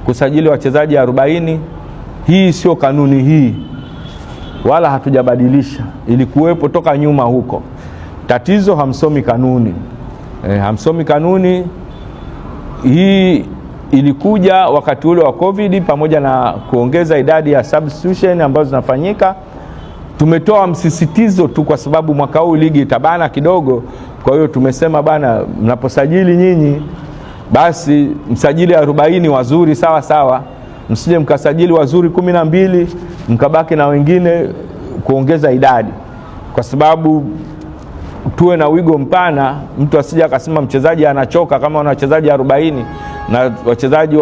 kusajili wachezaji 40. Hii sio kanuni hii, wala hatujabadilisha, ilikuwepo toka nyuma huko. Tatizo hamsomi kanuni. Hamsomi kanuni hii. Ilikuja wakati ule wa COVID, pamoja na kuongeza idadi ya substitution ambazo zinafanyika. Tumetoa msisitizo tu kwa sababu mwaka huu ligi itabana kidogo. Kwa hiyo tumesema bana, mnaposajili nyinyi basi msajili 40 wazuri sawa sawa, msije mkasajili wazuri 12 mkabaki na wengine kuongeza idadi, kwa sababu tuwe na wigo mpana, mtu asije akasema mchezaji anachoka. Kama wana wachezaji 40 na wachezaji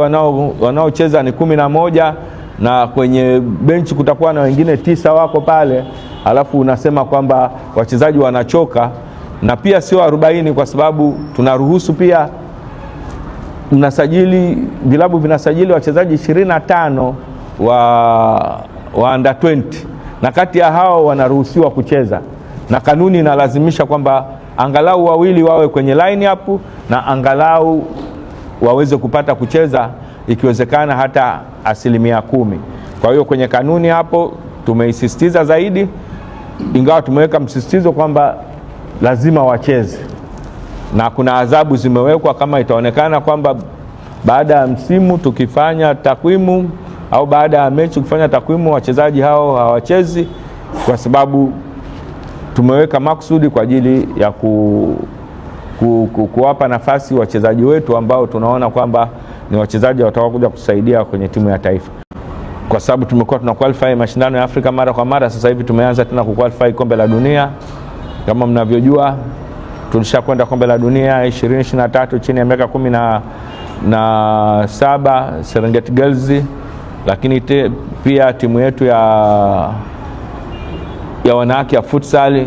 wanaocheza ni 11 na kwenye benchi kutakuwa na wengine 9 wako pale, alafu unasema kwamba wachezaji wanachoka. Na pia sio 40 kwa sababu tunaruhusu pia mnasajili, vilabu vinasajili wachezaji 25 wa under 20 na kati ya hao wanaruhusiwa kucheza, na kanuni inalazimisha kwamba angalau wawili wawe kwenye line up na angalau waweze kupata kucheza ikiwezekana hata 10%. Kwa hiyo kwenye kanuni hapo tumeisisitiza zaidi, ingawa tumeweka msisitizo kwamba lazima wacheze, na kuna adhabu zimewekwa kama itaonekana kwamba baada ya msimu tukifanya takwimu au baada ya mechi kufanya takwimu wachezaji hao hawachezi, kwa sababu tumeweka makusudi kwa ajili ya kuwapa nafasi wachezaji wetu ambao tunaona kwamba ni wachezaji watakaokuja kusaidia kwenye timu ya taifa, kwa sababu tumekuwa tuna qualify mashindano ya Afrika mara kwa mara. Sasa hivi tumeanza tena ku qualify kombe la dunia. Kama mnavyojua, tulishakwenda kombe la dunia 2023 chini ya miaka 17 Serengeti Girls, lakini pia timu yetu ya wanawake ya futsal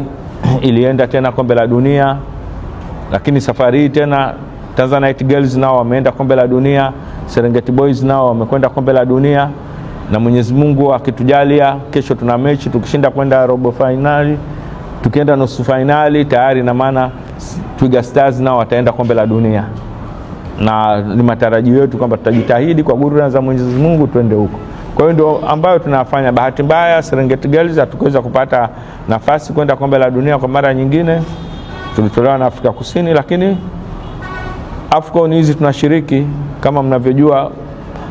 ilienda tena kombe la dunia, lakini safari hii tena Tanzanite Girls nao wameenda kombe la dunia, Serengeti Boys nao wamekwenda kombe la dunia, na Mwenyezi Mungu akitujalia, kesho tuna mechi, tukishinda kwenda robo fainali, tukienda nusu fainali tayari na maana Twiga Stars nao wataenda kombe la dunia, na ni matarajio yetu kwamba tutajitahidi kwa gudra za Mwenyezi Mungu twende huko. Kwa hiyo ndio ambayo tunafanya. Bahati mbaya Serengeti Girls hatukuweza kupata nafasi kwenda kombe la dunia kwa mara nyingine, tulitolewa na Afrika Kusini, lakini AFCON hizi tunashiriki. Kama mnavyojua,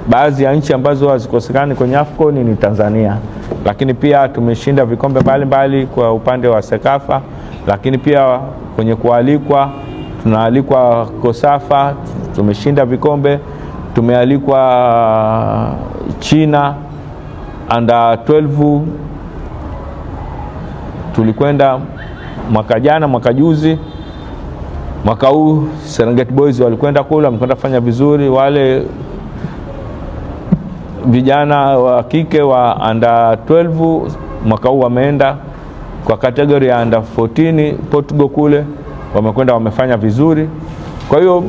baadhi ya nchi ambazo hazikosekani kwenye AFCON ni Tanzania, lakini pia tumeshinda vikombe mbalimbali kwa upande wa CECAFA, lakini pia kwenye kualikwa tunaalikwa COSAFA, tumeshinda vikombe, tumealikwa China under 12 tulikwenda mwaka jana, mwaka juzi. Mwaka huu Serengeti Boys walikwenda kule, wamekwenda kufanya vizuri. Wale vijana wa kike wa under 12 mwaka huu wameenda kwa category ya under 14 Portugal kule, wamekwenda wamefanya vizuri. Kwa hiyo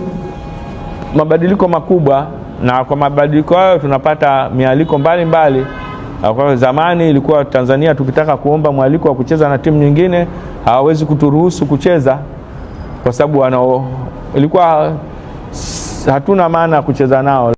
mabadiliko makubwa, na kwa mabadiliko hayo tunapata mialiko mbalimbali. Kwa zamani ilikuwa Tanzania tukitaka kuomba mwaliko wa kucheza na timu nyingine hawawezi kuturuhusu kucheza kwa sababu ilikuwa hatuna maana ya kucheza nao.